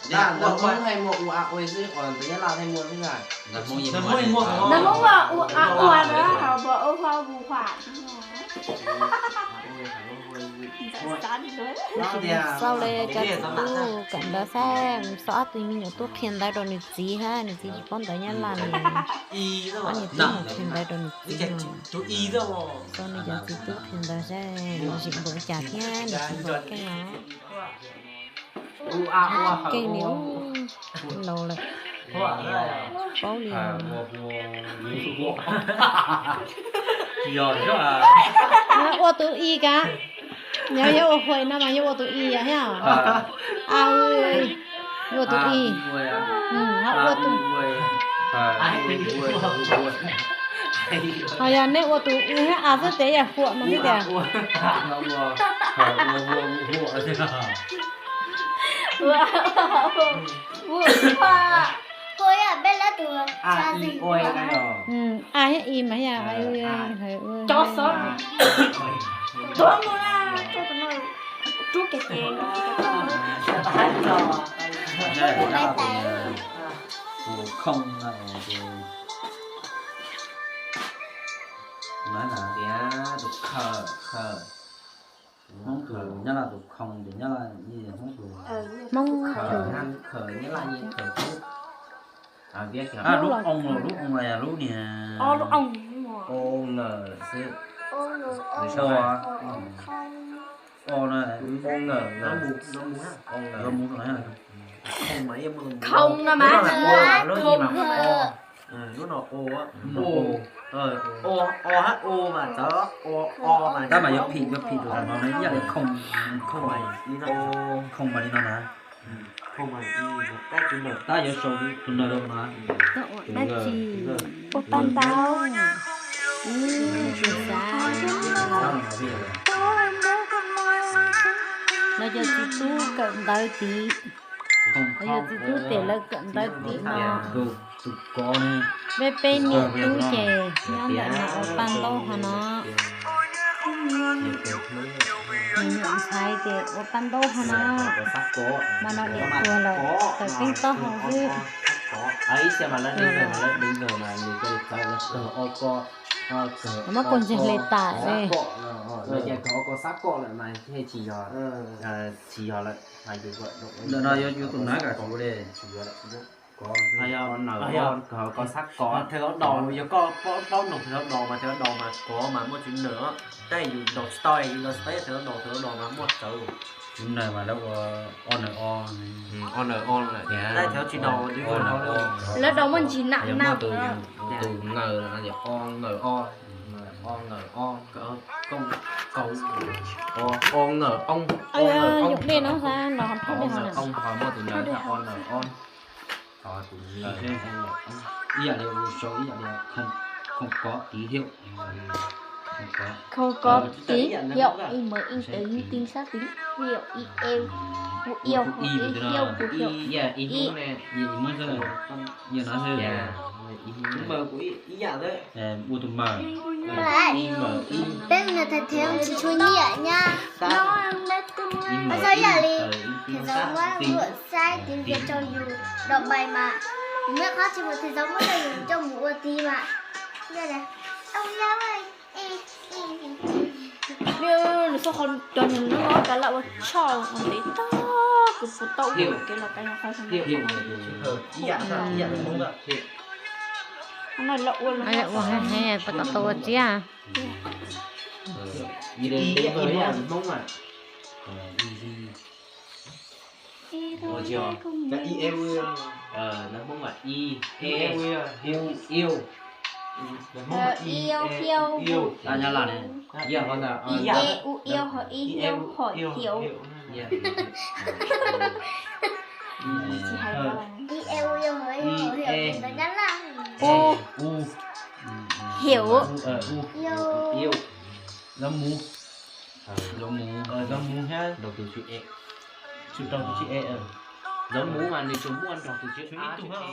Ntawv Hmoob muaj u a ue xwb, ntawv Nyab Laj muaj xwb na. Ntawv Hmoob muaj u a ua na, hos ua hua u hua. Xav li cov txiv tub kawm ntawv xab, xav ob tug me nyuam tuaj qhia ntawv rau nws txiv hab, nws txiv tsis paub ntawv Nyab Laj li. Ob niag tub mus qhia ntawv rau nws txiv no. Xav nws cov txiv tub qhia ntawv saib nws zim npaum cas thiab nws tsis npaum keej os. Keej li, laus lawm, paub li. Ua tus i ka, yog yog ua huai no mas yog ua tus i thiab. A, ua tus i, ua tus, ho yog nej ua tus i thiab a xwb ces yog huam no xwb tiag. A thiab i mas yog, cov xov tuag mus na, rub kiag ces tus khoo no, tus khaws, khaws, Hmoob tus Nyab Laj tus khoo, tus Nyab Laj, Hmoob tus, Hmoob tus, khaws Nyab Laj yeej khaws kub. Lub oo los lub oo los yog lub niag, o n xwb. O no, o n, khoo no mas, lub no o, o, o hab o mas txawv, o mas tab mas yuav phim, yuav phim tus no ib yam li khoo, khoo mas li no na. Tab yuav sau tus no rau mas, ua paj ntaub, tus xav. Lawv cov txiv tub kawm ntawv tid, lawv cov txiv tub ces lawv kawm ntawv tid no. Tus kov ne, peb peb niam tub ces nyob ntawm no ua paj ntaub ho no. Nws nyuam ntxhais ces ua paj ntaub ho no. Mas no niam tuag lawm, tawm keeb taub hau xwb. Muab kua ntseg hle tas. Ntawm no yuav yuav tus nav kam tsuv li. Kov, kov xab kov, yog koj paub noog thawj dos mas thawj dos mas kov mas muaj tswv nawm, tab yus ntaus tsis tau, yus ntaus tsis tau thawj dos, thawj dos mas muaj txawv. Tswv nawm mas lawv ua o nawm o, o nawm o, tab thawj tsis dos, lawv dos muaj ntsis nam nam. Tus nawm no yog o nawm o, o nawm o, o nawm o, o nawm o, o nawm o, ho muaj tus nawm o nawm o. Ib yam li ua sau ib yam li không có ký hiệu. Không có ký hiệu, y mới in tờ linh tinh xác tín hiệu y eu, u iau, i hiau, u hiau, i. Ua tus mờ. Peb ua thầy thiếu tsis tshua nyiam nha. Ua txog ib yam li thầy giáo muab luận sai tiếng Việt cho yus đọc bài mà yus mej qhob tsis muaj, thầy giáo muab rau yus coj mus ua ti mas. Nws xav qhov cov niag lub no kav lam ua tshoj ntev tag, kuv puas tau ua kev los kav yog qhov no. Ua heev heev, tau kom tau ua tsiab. Iau, hiau, u, iau, ho i hiau, ho hiau. Tsis hais, i e u iau, ho i hiau, ho hiau, ntawd Nyab Laj. U, hiau. Zaub muv. Zaub muv, zaub muv thiab nrog tus chữ e. Tsis nrog tus chữ e. Zaub muv mas nws tsuas muaj nrog tus chữ a, tus e.